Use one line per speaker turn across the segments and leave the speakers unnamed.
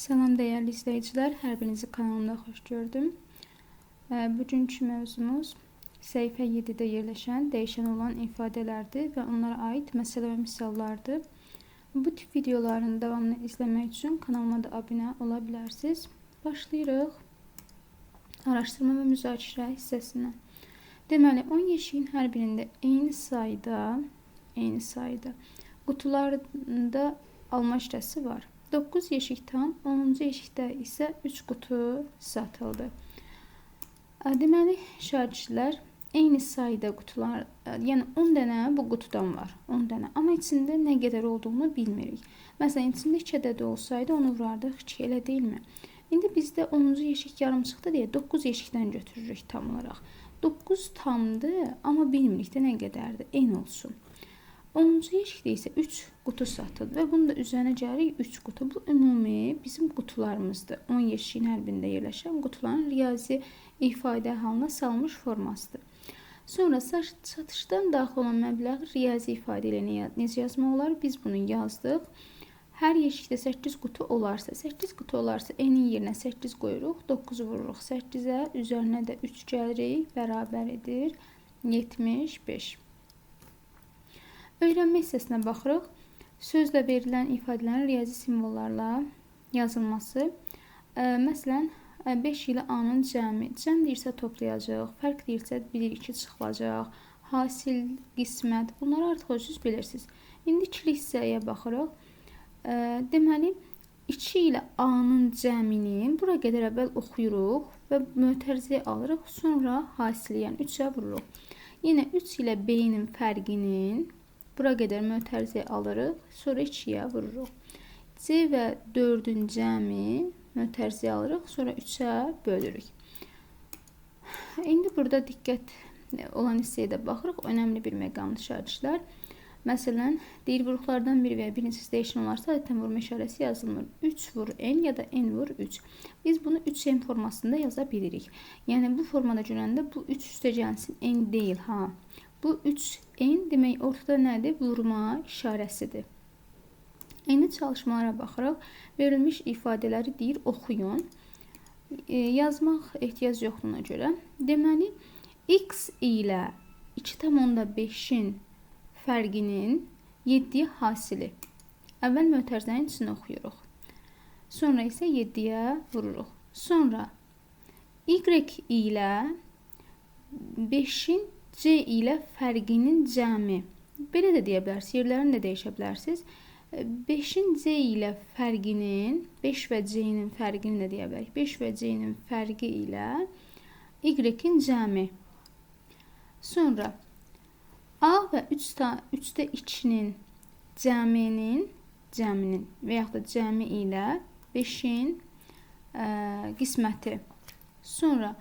Salam dəyərli izləyicilər, hər birinizi kanalımda xoş gördüm. Bugünkü mövzumuz səhifə 7-də yerləşən dəyişən olan ifadələrdir və onlara aid məsələ və misallardır. Bu tip videoların davamını izləmək üçün kanalıma da abunə ola bilərsiniz. Başlayırıq araşdırma və müzakirə hissəsindən. Deməli, 10 yeşiyin hər birində eyni sayda qutularda alma işləsi var. 9 yeşik tam, 10-cu yeşikdə isə 3 qutu satıldı. Deməli, şagirdlər eyni sayda qutular, yəni 10 dənə bu qutudan var, 10 dənə. Amma içində nə qədər olduğunu bilmirik. Məsələn, içində 2 ədədi olsaydı onu vurardıq 2, elə deyilmi? İndi bizdə 10-cu yeşik yarımçıqdı deyə 9 yeşikdən götürürük tam olaraq. 9 tamdır, amma bilmirik də nə qədərdir, n olsun. 10-cu yeşikdə isə 3 qutu satıldı və bunun da üzərinə gəlirik 3 qutu. Bu ümumi bizim qutularımızdır. 10 yeşiyin hər birində yerləşən qutuların riyazi ifadə halına salınmış formasıdır. Sonra satışdan daxil olan məbləği riyazi ifadə ilə necə yazmaq olar? Biz bunu yazdıq. Hər yeşikdə 8 qutu olarsa, 8 qutu olarsa n-in yerinə 8 qoyuruq, 9-u vururuq 8-ə, üzərinə də 3 gəlirik, bərabər edir 75. Öyrənmə hissəsinə baxırıq. Sözlə verilən ifadələrin riyazi simvollarla yazılması. Məsələn, 5 ilə A-nın cəmi. Cəm deyirsə toplayacaq, fərq deyirsə bilirik ki, çıxılacaq, hasil, qismət. Bunları artıq özünüz bilirsiniz. İndi ikili hissəyə baxırıq. Deməli, 2 ilə A-nın cəmini bura qədər əvvəl oxuyuruq və mötərizəyə alırıq, sonra hasili, yəni 3-ə vururuq. Yenə 3 ilə B-nin fərqinin bura qədər mötərizəyə alırıq, sonra 2-yə vururuq. C və 4-ün cəmi mötərizəyə alırıq, sonra 3-ə bölürük. İndi burada diqqət olan hissəyə də baxırıq. Önəmli bir məqamdır şagirdlər. Məsələn, deyir vuruqlardan biri və ya birincisi dəyişən olarsa, adətən vurma işarəsi yazılmır. 3 vur n ya da n vur 3. Biz bunu 3n formasında yaza bilirik. Yəni, bu formada görəndə bu 3 üstə gəlsin, n deyil, ha. Bu 3n demək ortada nədir? Vurma işarəsidir. İndi çalışmalara baxırıq. Verilmiş ifadələri deyir, oxuyun. Yazmaq ehtiyac yoxdur ona görə. Deməli, x ilə 2,5-in fərqinin 7-yə hasili. Əvvəl mötərizənin içini oxuyuruq. Sonra isə 7-yə vururuq. Sonra y ilə 5-in C ilə fərqinin cəmi. Belə də deyə bilərsiniz, yerlərini də dəyişə bilərsiniz. 5-in C ilə fərqinin, 5 və C-nin fərqini də deyə bilərik. 5 və C-nin fərqi ilə Y-in cəmi. Sonra A və 3-də 2-nin cəminin və yaxud da cəmi ilə 5-in qisməti. Sonra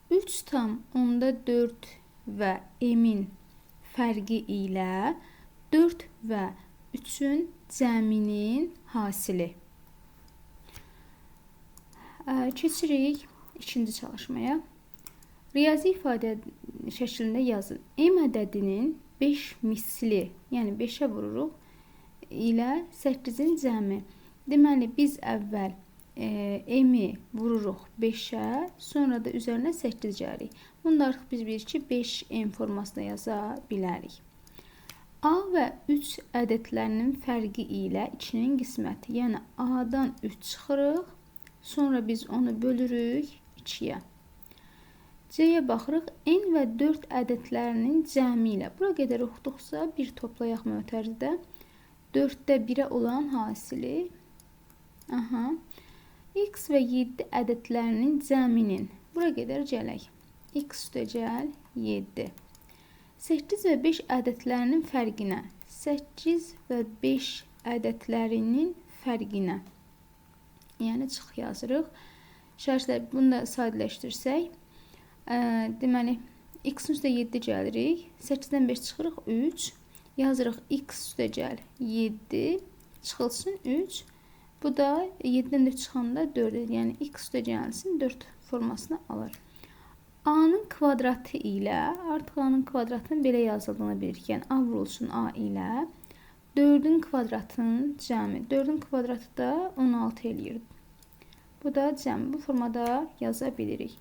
3,4 və m-in fərqi ilə 4 və 3-ün cəminin hasili. Keçirik ikinci çalışmaya. Riyazi ifadə şəklində yazın. M ədədinin 5 misli, yəni 5-ə vururuq ilə 8-in cəmi. Deməli, biz əvvəl m-i vururuq 5-ə, sonra da üzərinə 8 gəlirik. Bunu da artıq biz bilirik ki, 5m formasında yaza bilərik. A və 3 ədədlərinin fərqi ilə 2-nin qisməti. Yəni, A-dan 3 çıxırıq, sonra biz onu bölürük 2-yə. C-yə baxırıq, N və 4 ədədlərinin cəmi ilə. Bura qədər oxuduqsa, bir toplayaq mötərizədə. 4-də 1-ə olan hasili. Aha. X və 7 ədədlərinin cəminin. Bura qədər gələk. X üstəgəl 7. 8 və 5 ədədlərinin fərqinə. 8 və 5 ədədlərinin fərqinə. Yəni, çıx yazırıq. Şərtlər, bunu da sadələşdirsək. Deməli, x-in üstə 7 gəlirik. 8-dən 5 çıxırıq, 3. Yazırıq, x üstəgəl 7. Çıxılsın 3. Bu da 7-dən 4 çıxanda 4 edir. Yəni, x üstə gəlsin 4 formasını alır. A-nın kvadratı ilə, artıq A-nın kvadratının belə yazıldığını bilirik. Yəni, A vurulsun A ilə 4-ün kvadratının cəmi. 4-ün kvadratı da 16 eləyir. Bu da cəm. Bu formada yaza bilirik.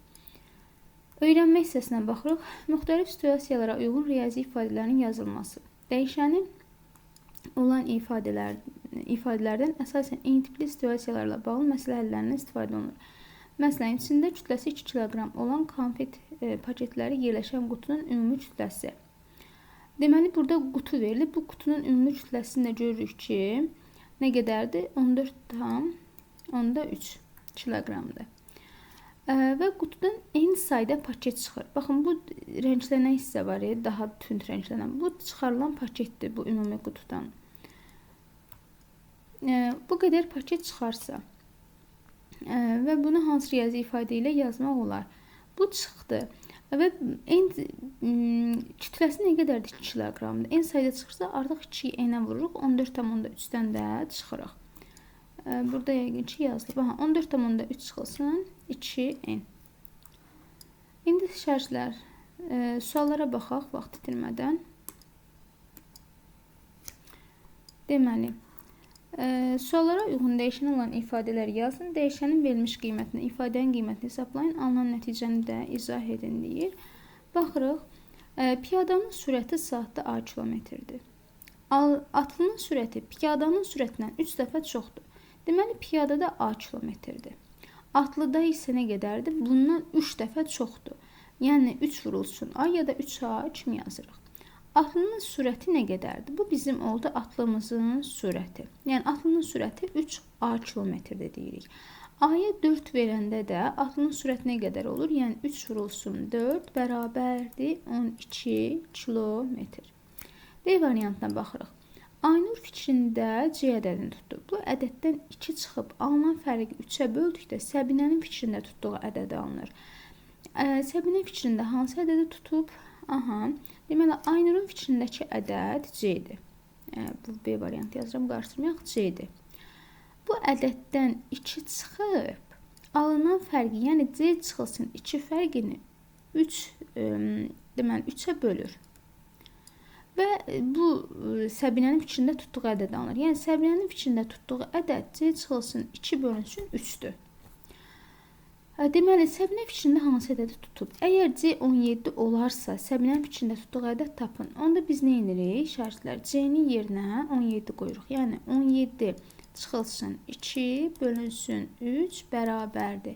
Öyrənmə hissəsinə baxırıq. Müxtəlif situasiyalara uyğun riyazi ifadələrin yazılması. Dəyişəni olan ifadələrdən əsasən eyni tipli situasiyalarla bağlı məsələ həllərindən istifadə olunur. Məsələn, içində kütləsi 2 kiloqram olan konfet paketləri yerləşən qutunun ümumi kütləsi. Deməli, burada qutu verilib. Bu qutunun ümumi kütləsini də görürük ki, nə qədərdir? 14,3 kiloqramdır. Və qutudan eyni sayda paket çıxır. Baxın, bu rənglənən hissə var, daha tünd rənglənən. Bu çıxarılan paketdir bu ümumi qutudan. Bu qədər paket çıxarsa və bunu hansı riyazi ifadə ilə yazmaq olar? Bu çıxdı və kütləsi nə qədərdir? 2 kiloqramdır. En sayda çıxırsa artıq 2-yi n-ə vururuq. 14,3-dən də çıxırıq. Burada yəqin ki yazılıb. Aha, 14,3 çıxılsın 2n. İndi şərtlər. Suallara baxaq vaxt itirmədən. Deməli, suallara uyğun dəyişən olan ifadələr yazın. Dəyişənin verilmiş qiymətini, ifadənin qiymətini hesablayın. Alınan nəticəni də izah edin deyir. Baxırıq. Piyadanın sürəti saatda A kilometrdir. Atlının sürəti piyadanın sürətindən 3 dəfə çoxdur. Deməli, piyadada A kilometrdir. Atlıda isə nə qədərdir? Bundan 3 dəfə çoxdur. Yəni, 3 vurulsun A ya da 3A kimi yazırıq. Atlının sürəti nə qədərdir? Bu bizim oldu atlımızın sürəti. Yəni, atlının sürəti 3A kilometrdir deyirik. A-ya 4 verəndə də atlının sürəti nə qədər olur? Yəni, 3 vurulsun 4 bərabərdir 12 kilometr. D variantına baxırıq. Aynur fikrində C ədədini tutdu. Bu ədəddən 2 çıxıb alınan fərqi 3-ə böldükdə Səbinənin fikrində tutduğu ədədi alınır. Səbinə fikrində hansı ədədi tutub? Aha, deməli, Aynurun fikrindəki ədəd C-dir. Bu B variantı yazıram, qarışdırmayaq, C-dir. Bu ədəddən 2 çıxıb alınan fərqi, yəni C çıxılsın 2 fərqini 3, deməli, 3-ə bölür. Və bu Səbinənin fikrində tutduğu ədəd alınır. Yəni, Səbinənin fikrində tutduğu ədəd C çıxılsın 2 bölünsün 3-dür. Deməli, Səbinə fikrində hansı ədədi tutub? Əgər C 17 olarsa, Səbinənin fikrində tutduğu ədəd tapın. Onda biz nə edirik? Şərtlər C-nin yerinə 17 qoyuruq. Yəni, 17 çıxılsın 2 bölünsün 3 bərabərdir.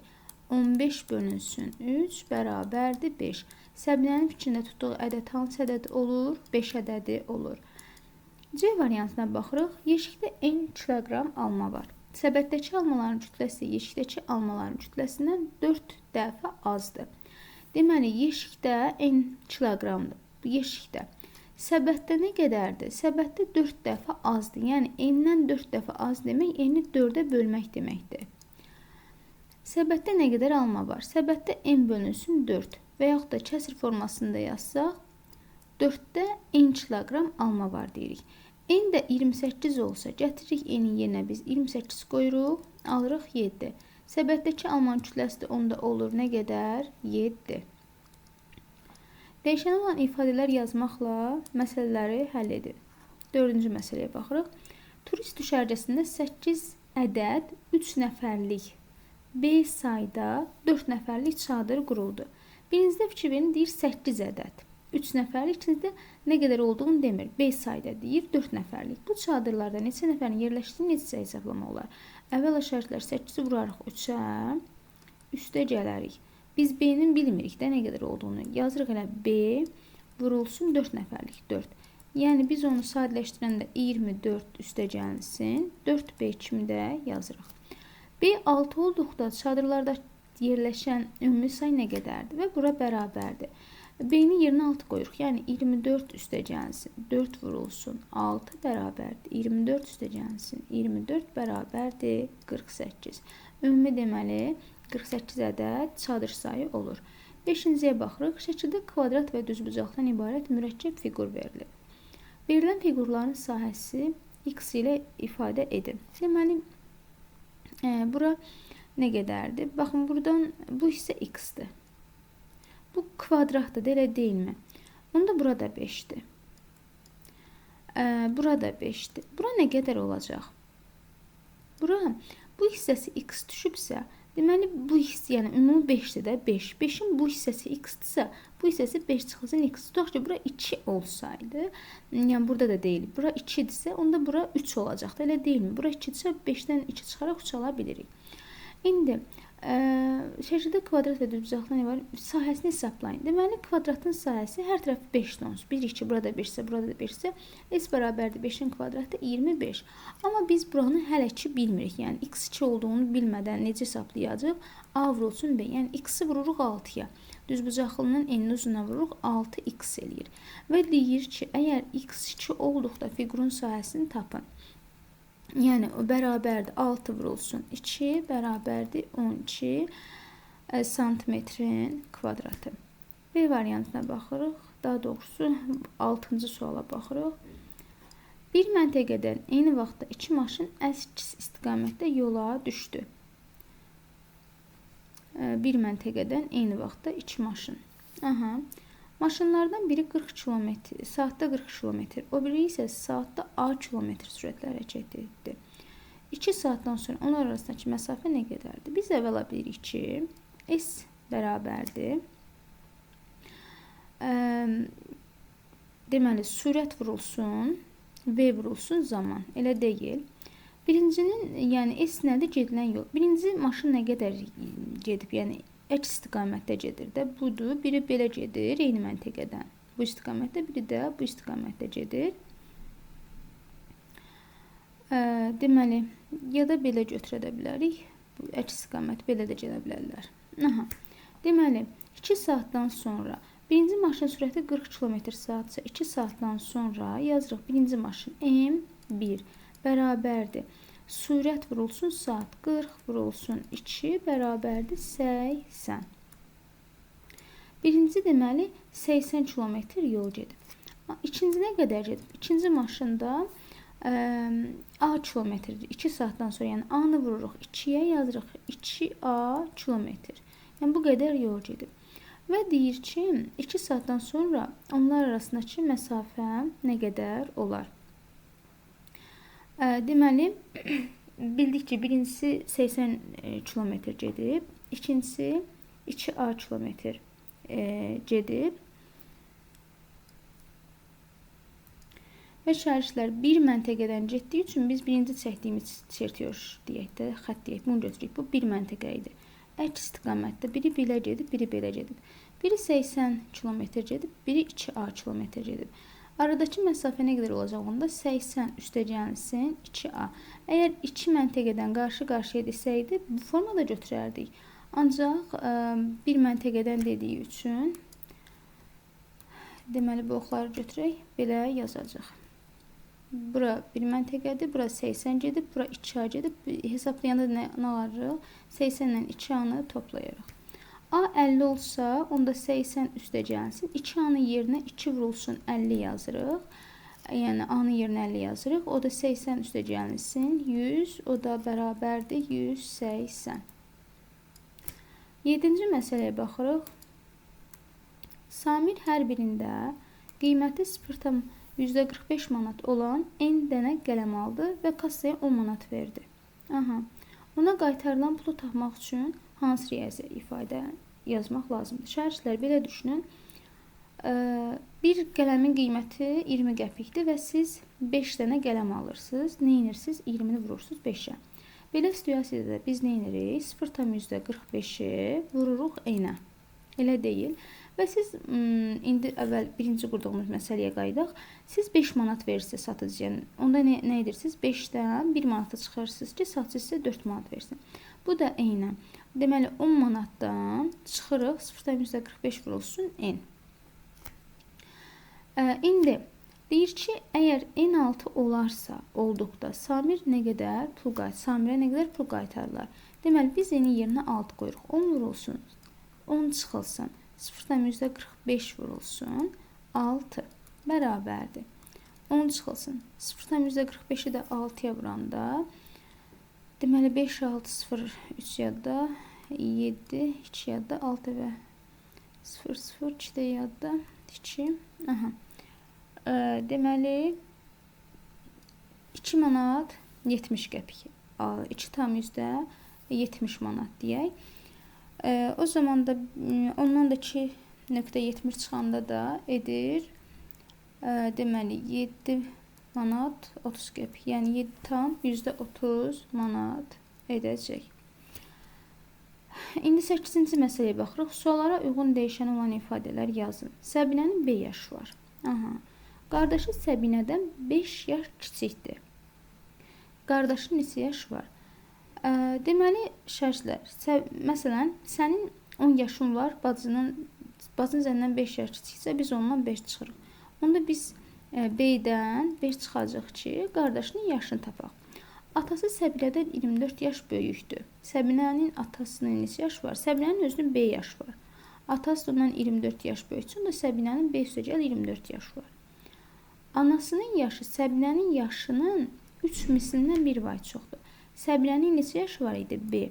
15 bölünsün 3 bərabərdir 5. Səbinənin fikrində tutduğu ədəd hansı ədəd olur? 5 ədədi olur. C variantına baxırıq. Yeşikdə n kiloqram alma var. Səbətdəki almaların kütləsi yeşikdəki almaların kütləsindən 4 dəfə azdır. Deməli, yeşikdə n kiloqramdır. Bu yeşikdə. Səbətdə nə qədərdir? Səbətdə 4 dəfə azdır. Yəni, n-dən 4 dəfə az demək, n-i 4-ə bölmək deməkdir. Səbətdə nə qədər alma var? Səbətdə n bölünsün 4 və yaxud da kəsr formasında yazsaq, 4-də n kiloqram alma var deyirik. N də 28 olsa, gətiririk n-in yerinə biz 28 qoyuruq, alırıq 7. Səbətdəki almanın kütləsi də onda olur nə qədər? 7. Dəyişən olan ifadələr yazmaqla məsələləri həll edin. Dördüncü məsələyə baxırıq. Turist düşərgəsində 8 ədəd 3 nəfərlik B sayda 4 nəfərlik çadır quruldu. Birincidə fikir verin, deyir 8 ədəd. 3 nəfərlik, ikincidə nə qədər olduğunu demir. B sayda deyir 4 nəfərlik. Bu çadırlarda neçə nəfərin yerləşdiyini necə hesablamaq olar? Əvvəla şərtlər 8-i vurarıq 3-ə, üstə gələrik. Biz B-nin bilmirik də nə qədər olduğunu. Yazırıq elə B vurulsun 4 nəfərlik 4. Yəni biz onu sadələşdirəndə 24 üstə gəlinsin. 4B kimi də yazırıq. B 6 olduqda çadırlarda yerləşən ümumi say nə qədərdir və bura bərabərdir. B-nin yerinə 6 qoyuruq. Yəni 24 üstə gəlinsin. 4 vurulsun. 6 bərabərdir. 24 üstə gəlinsin. 24 bərabərdir 48. Ümumi deməli 48 ədəd çadır sayı olur. 5-ciyə baxırıq. Şəkildə kvadrat və düzbucaqdan ibarət mürəkkəb fiqur verilib. Verilən fiqurların sahəsi x ilə ifadə edin. Deməli, bura nə qədərdir? Baxın, buradan bu hissə x-dir. Bu kvadratdır, elə deyilmi? Onda burada 5-dir. Burada 5-dir. Bura nə qədər olacaq? Bura, bu hissəsi x düşübsə, Deməli, bu hissə, yəni ümumi 5-dir də, 5. 5-in bu hissəsi x-dirsə, bu hissəsi 5 çıxılsın x. Tutaq ki, bura 2 olsaydı, yəni burada da deyil, bura 2-dirsə, onda bura 3 olacaqdı, elə deyilmi? Bura 2-dirsə, 5-dən 2 çıxaraq 3 ala bilirik. İndi, şəkildə kvadrat və düzbucaqlı nə var? Sahəsini hesablayın. Deməli, kvadratın sahəsi hər tərəfi 5 onsuz. 1, 2, burada 5-isə, burada da 5-isə, S bərabərdir 5-in kvadratı 25. Amma biz buranı hələ ki bilmirik. Yəni, x2 olduğunu bilmədən necə hesablayacaq? A vurulsun B. Yəni, x-i vururuq 6-ya. Düzbucaqlının enini uzununa vururuq, 6x eləyir. Və deyir ki, əgər x2 olduqda fiqurun sahəsini tapın. Yəni, o bərabərdir 6 vurulsun 2 bərabərdir 12 santimetrin kvadratı. B variantına baxırıq. Daha doğrusu, 6-cı suala baxırıq. Bir məntəqədən eyni vaxtda 2 maşın əks istiqamətdə yola düşdü. Bir məntəqədən eyni vaxtda 2 maşın. Aha. Maşınlardan biri 40 km, saatda 40 km, o biri isə saatda A kilometr sürətlə hərəkət etdi. 2 saatdan sonra onlar arasındakı məsafə nə qədərdir? Biz əvvəla bilirik ki, S bərabərdir. Deməli, sürət vurulsun, V vurulsun zaman. Elə deyil. Birincinin, yəni S nədir? Gedilən yol. Birinci maşın nə qədər gedib, yəni əks istiqamətdə gedir də, budur. Biri belə gedir, eyni məntəqədən. Bu istiqamətdə, biri də bu istiqamətdə gedir. Deməli, ya da belə götürə də bilərik. Bu əks istiqamət belə də gedə bilərlər. Aha. Deməli, 2 saatdan sonra birinci maşın sürəti 40 km saatsa 2 saatdan sonra yazırıq birinci maşın M1 bərabərdir. Sürət vurulsun saat 40 vurulsun 2 bərabərdir 80. Birinci deməli 80 km yol gedib. İkinci nə qədər gedib? İkinci maşında A kilometrdir. 2 saatdan sonra, yəni A-nı vururuq 2-yə, yazırıq 2A kilometr. Yəni bu qədər yol gedib. Və deyir ki, 2 saatdan sonra onlar arasındakı məsafə nə qədər olar? Deməli, bildik ki, birincisi 80 km gedib, ikincisi 2A kilometr gedib. Və şərişlər bir məntəqədən getdiyi üçün biz birinci çəkdiyimiz çertiyoj deyək də, xətt deyək, bunu götürürük. Bu bir məntəqə idi. Əks istiqamətdə biri belə gedib, biri belə gedib. Biri 80 km gedib, biri 2A km gedib. Aradakı məsafə nə qədər olacaq onda? 80 üstə gəlsin 2A. Əgər iki məntəqədən qarşı-qarşıya desəydi, bu formada götürərdik. Ancaq bir məntəqədən dediyi üçün, deməli bu oxları götürək, belə yazacaq. Bura bir məntəqədir, bura 80 gedib, bura 2A gedib. Hesablayanda nə alırıq? 80 ilə 2A-nı toplayarıq. A 50 olsa, onda 80 üstə gəlsin. 2A-nın yerinə 2 vurulsun 50 yazırıq. Yəni A-nın yerinə 50 yazırıq. O da 80 üstə gəlsin. 100, o da bərabərdir 180. 7-ci məsələyə baxırıq. Samir hər birində qiyməti 0,45 manat olan N dənə qələm aldı və kassaya 10 manat verdi. Aha. Ona qaytarılan pulu tapmaq üçün hansı riyazi ifadə yazmaq lazımdır? Şərhçilər belə düşünün. Bir qələmin qiyməti 20 qəpikdir və siz 5 dənə qələm alırsınız. Nə edirsiniz? 20-ni vurursunuz 5-ə. Belə situasiyada da biz nə edirik? 0,45-i vururuq N-ə. Elə deyil. Və siz indi əvvəl birinci qurduğumuz məsələyə qayıdaq. Siz 5 manat verirsiniz satıcıya. Onda nə edirsiniz? 5-dən 1 manata çıxarırsınız ki, satıcı sizə 4 manat versin. Bu da eynən. Deməli 10 manatdan çıxırıq 0,45 vurulsun N. İndi deyir ki, əgər N6 olarsa, olduqda Samir nə qədər pul qaytarır? Samirə nə qədər pul qaytarırlar? Deməli biz N-in yerinə 6 qoyuruq. 10 vurulsun, 10 çıxılsın. 0,45 vurulsun 6 bərabərdir. 10 çıxılsın. 0,45-i də 6-ya vuranda deməli 5, 6, 0, 3 yadda, 7, 2 yadda, 6 və 0, 0, 2 də yadda, 2. Aha. Deməli 2 manat 70 qəpik. 2,65 70 manat deyək. O zaman da ondan da 2,70 çıxanda da edir. Deməli 7 manat 30 qəpik. Yəni 7,30 manat edəcək. İndi 8-ci məsələyə baxırıq. Suallara uyğun dəyişən olan ifadələr yazın. Səbinənin B yaşı var. Aha. Qardaşı Səbinədən 5 yaş kiçikdir. Qardaşın neçə yaşı var? Deməli, şərtlər. Məsələn, sənin 10 yaşın var, bacın səndən 5 yaş kiçiksə, biz ondan 5 çıxırıq. Onda biz B-dən 5 çıxacaq ki, qardaşının yaşını tapaq. Atası Səbinədən 24 yaş böyükdür. Səbinənin atasının neçə yaşı var? Səbinənin özünün B yaşı var. Atası ondan 24 yaş böyükdür. Onda Səbinənin B üstəgəl 24 yaşı var. Anasının yaşı Səbinənin yaşının 3 mislindən 1 vahid çoxdur. Səbinənin neçə yaşı var idi? B.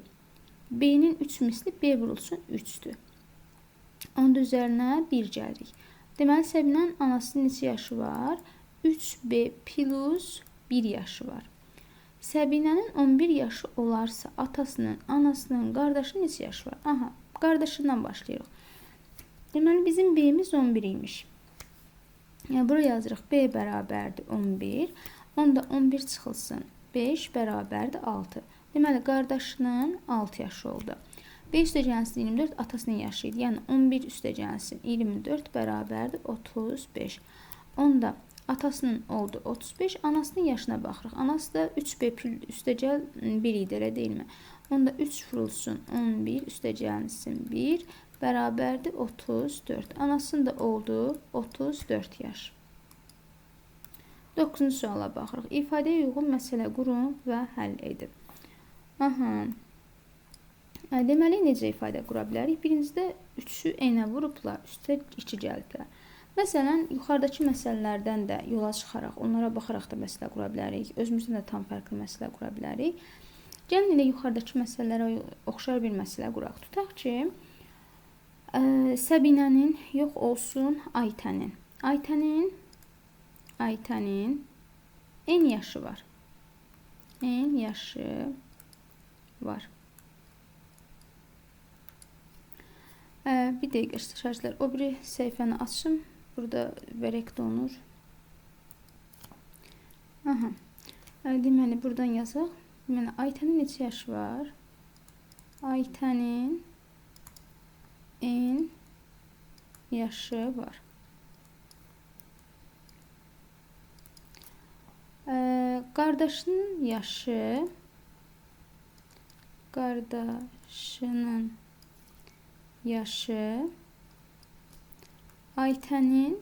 B-nin 3 misli B vurulsun 3-dür. Onda üzərinə 1 gəlirik. Deməli, Səbinənin anasının neçə yaşı var? 3B plus 1 yaşı var. Səbinənin 11 yaşı olarsa, atasının, anasının, qardaşının neçə yaşı var? Aha, qardaşından başlayırıq. Deməli, bizim B-miz 11 imiş. Yəni, buraya yazırıq. B bərabərdir 11. Onda 11 çıxılsın. 5 bərabərdir 6. Deməli, qardaşının 6 yaşı oldu. B üstəgəlsin 24 atasının yaşı idi. Yəni, 11 üstəgəlsin 24 bərabərdir 35. Onda atasının oldu 35, anasının yaşına baxırıq. Anası da 3B üstəgəl 1 idi, elə deyilmi? Onda 3 vurulsun 11 üstəgəlsin 1 bərabərdir 34. Anasının da oldu 34 yaş. 9-cu suala baxırıq. İfadəyə uyğun məsələ qurun və həll edin. Aha. Deməli, necə ifadə qura bilərik? Birincidə 3-ü n-ə vurublar, üstə 2 gəliblər. Məsələn, yuxarıdakı məsələlərdən də yola çıxaraq, onlara baxaraq da məsələ qura bilərik. Özümüzdən də tam fərqli məsələ qura bilərik. Gəlin elə yuxarıdakı məsələlərə oxşar bir məsələ quraq. Tutaq ki, Səbinənin yox olsun Aytənin. Aytənin n yaşı var. N yaşı var. Bir dəqiqə şərtlər. O biri səhifəni açım. Burada vərəq donur. Aha. Deməli, buradan yazaq. Deməli, Aytənin neçə yaşı var? Aytənin n yaşı var. Qardaşının yaşı, qardaşının yaşı Aytənin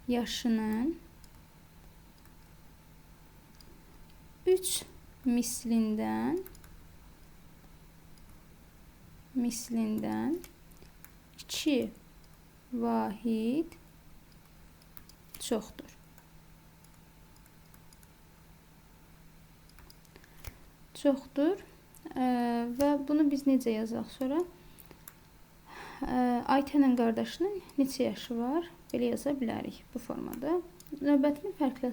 yaşının 3 mislindən 2 vahid çoxdur. Çoxdur. Və bunu biz necə yazaq sonra? Aytənin qardaşının neçə yaşı var? Belə yaza bilərik bu formada. Növbətini fərqli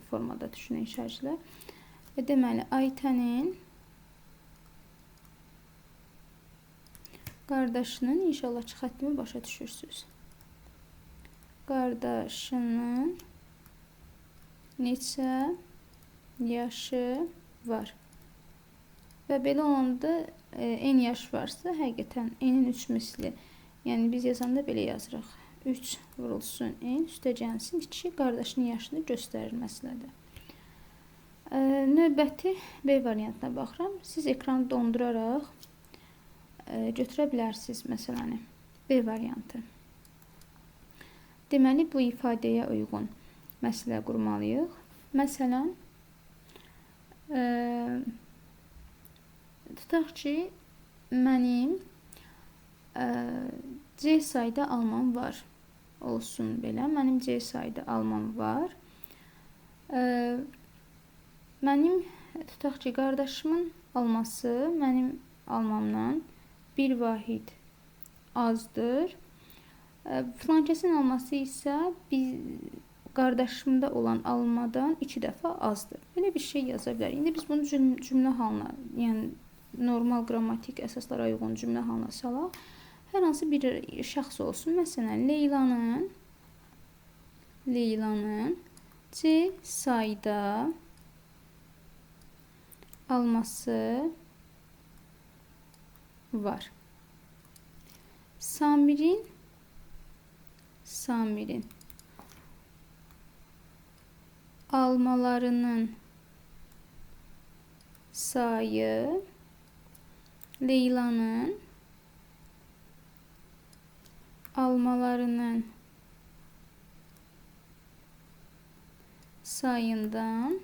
formada düşünək şərhlər. Deməli, Aytənin qardaşının, inşallah ki, xəttimi başa düşürsünüz. Qardaşının neçə yaşı var? Və belə olanda n yaş varsa, həqiqətən n-in 3 misli. Yəni, biz yazanda belə yazırıq. 3 vurulsun n, üstəgəlsin 2, qardaşının yaşını göstərir məsələdə. Növbəti B variantına baxıram. Siz ekranı donduraraq götürə bilərsiniz məsələni. B variantı. Deməli, bu ifadəyə uyğun məsələ qurmalıyıq. Məsələn, tutaq ki, mənim C sayda almam var. Olsun belə. Mənim C sayda almam var. Mənim, tutaq ki, qardaşımın alması mənim almamdan 1 vahid azdır. Filankəsin alması isə Qardaşımda olan almadan 2 dəfə azdır. Belə bir şey yaza bilərik. İndi biz bunu cümlə halına, yəni normal qrammatik əsaslara uyğun cümlə halına salaq. Hər hansı bir şəxs olsun. Məsələn, Leylanın C sayda alması var. Samirin almalarının sayı Leylanın almalarının sayından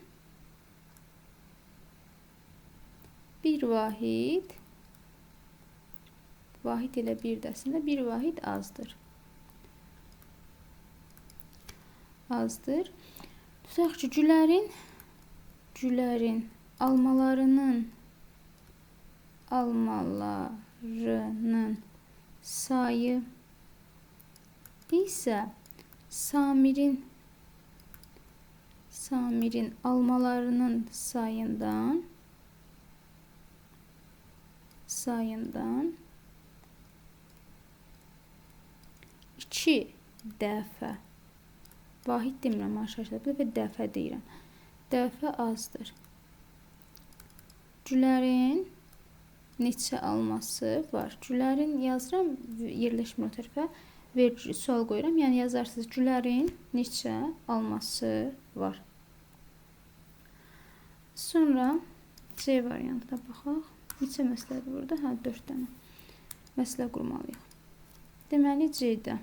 bir vahid, vahid elə bir dəsində bir vahid azdır. Azdır. Tutaq ki, Gülərin almalarının sayı isə Samirin almalarının sayından 2 dəfə, vahid demirəm arkadaşlar, bu dəfə dəfə deyirəm, dəfə azdır. Gülərin neçə alması var? Gülərin yazıram, yerləşmir o tərəfə, sual qoyuram. Yəni yazarsınız, Gülərin neçə alması var? Sonra C variantına baxaq. Neçə məsələdir burada? Hə, 4 dənə məsələ qurmalıyıq. Deməli, C-də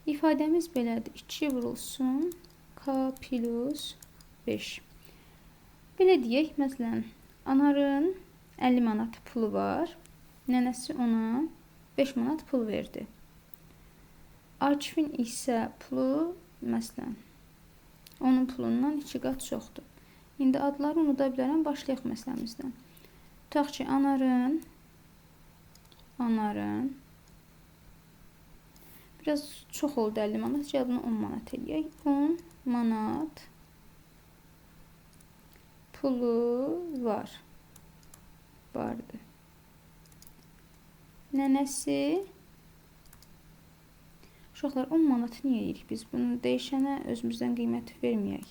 ifadəmiz belədir. 2 vurulsun K plus 5. Belə deyək, məsələn, Anarın 50 manat pulu var. Nənəsi ona 5 manat pul verdi. Akifin isə pulu, məsələn, onun pulundan 2 qat çoxdur. İndi adları unuda bilərəm. Başlayaq məsələmizdən. Tutaq ki, Anarın biraz çox oldu 50 manat. Gəl bunu 10 manat eləyək. 10 manat pulu vardı. Nənəsi, uşaqlar, 10 manat niyə deyirik biz? Bunu dəyişənə özümüzdən qiymət verməyək.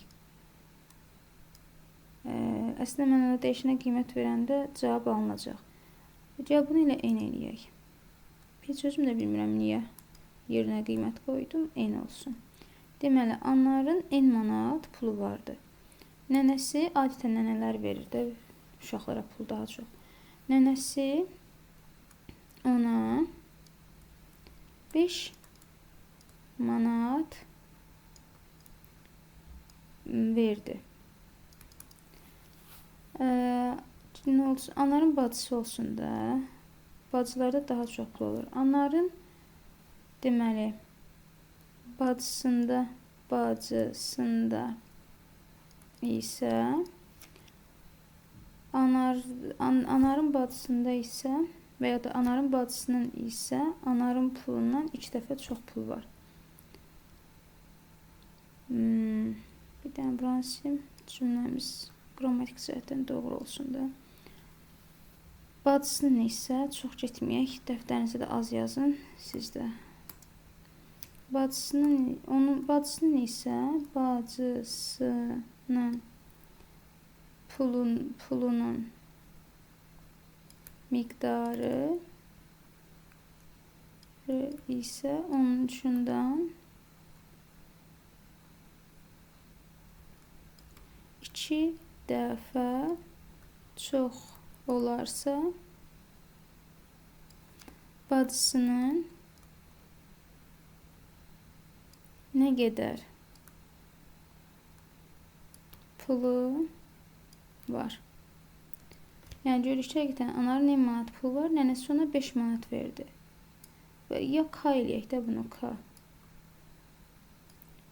Əslində, mən ona dəyişənə qiymət verəndə cavab alınacaq. Gəl bunu ilə N eləyək. Heç özüm də bilmirəm niyə yerinə qiymət qoydum. N olsun. Deməli, Anarın N manat pulu vardı. Nənəsi, adətən nənələr verir də uşaqlara pul daha çox. Nənəsi ona 5 manat verdi. Nə olsun? Anarın bacısı olsun da. Bacılarda daha çox pul olur. Anarın, deməli, bacısında isə Anarın bacısında isə və ya da Anarın bacısının isə Anarın pulundan 2 dəfə çox pul var. Bir dənə buranı silim. Cümləmiz qrammatik cəhətdən doğru olsun da. Bacısının isə çox getməyək. Dəftərinizə də az yazın. Siz də. Bacısının pulunun miqdarı isə 13-dən 2 dəfə çox olarsa bacısının nə qədər pulu var? Yəni, görürük ki, həqiqətən Anarın 1 manat pulu var, nənəsi ona 5 manat verdi. Və ya K eləyək də bunu, K.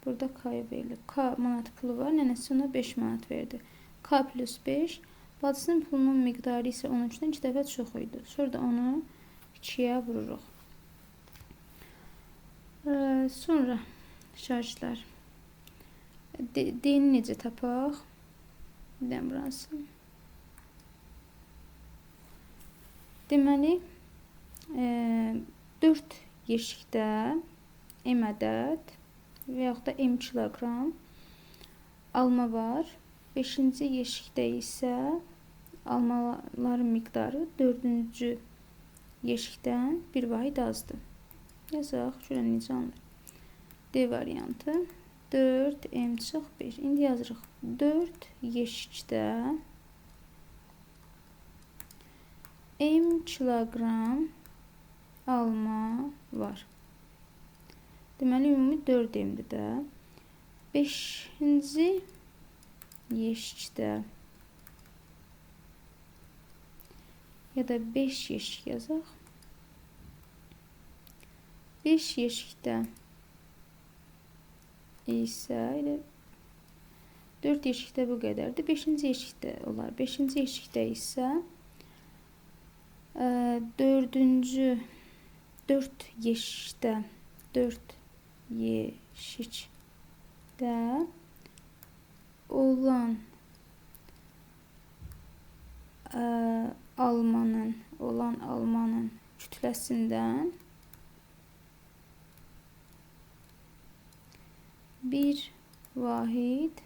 Burada K-ya verilib. K manat pulu var, nənəsi ona 5 manat verdi. K plus 5, bacısının pulunun miqdarı isə 13-dən 2 dəfə çox idi. Sonra da onu 2-yə vururuq. Sonra şagirdlər, D-ni necə tapaq? Bir dənə burası. Deməli, 4 yeşikdə M ədəd və yaxud da M kiloqram alma var. 5-ci yeşikdə isə almaların miqdarı 4-cü yeşikdən bir vahid azdır. Yazaq, görən necə alınır. D variantı 4 M çıx 5. İndi yazırıq. 4 yeşikdə M kiloqram alma var. Deməli, ümumi 4 M-dir də. 5-ci yeşikdə ya da 5 yeşik yazaq. 5 yeşikdə isə elə 4 yeşikdə bu qədərdir. 5-ci yeşikdə olar. 5-ci yeşikdə isə 4 yeşikdə 4 yeşikdə olan almanın kütləsindən bir vahid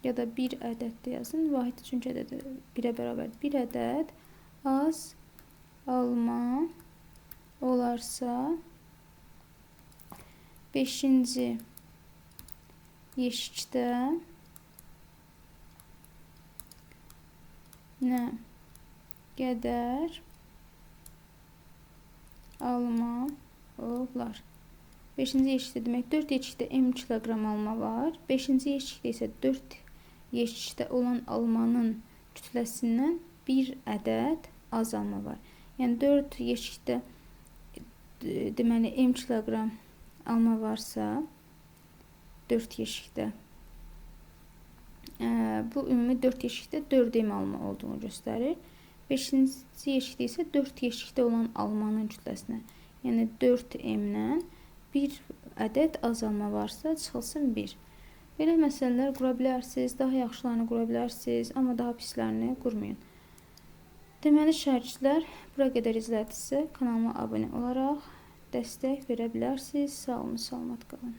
ya da bir ədəd də yazın. Vahid çünki ədəd 1-ə bərabər. Bir ədəd az alma olarsa 5-ci yeşikdə nə qədər alma olar? 5-ci yeşikdə demək 4 yeşikdə M kiloqram alma var. 5-ci yeşikdə isə 4 yeşikdə olan almanın kütləsindən bir ədəd az alma var. Yəni 4 yeşikdə deməli M kiloqram alma varsa 4 yeşikdə bu ümumi 4 yeşikdə 4 M alma olduğunu göstərir. 5-ci yeşikdə isə 4 yeşikdə olan almanın kütləsinə, yəni 4 M-dən bir ədəd azalma varsa çıxılsın 1. Belə məsələlər qura bilərsiniz, daha yaxşılarını qura bilərsiniz, amma daha pislərini qurmayın. Deməli, şagirdlər, bura qədər izlədinizsə, kanalıma abunə olaraq dəstək verə bilərsiniz. Sağ olun, salamat qalın.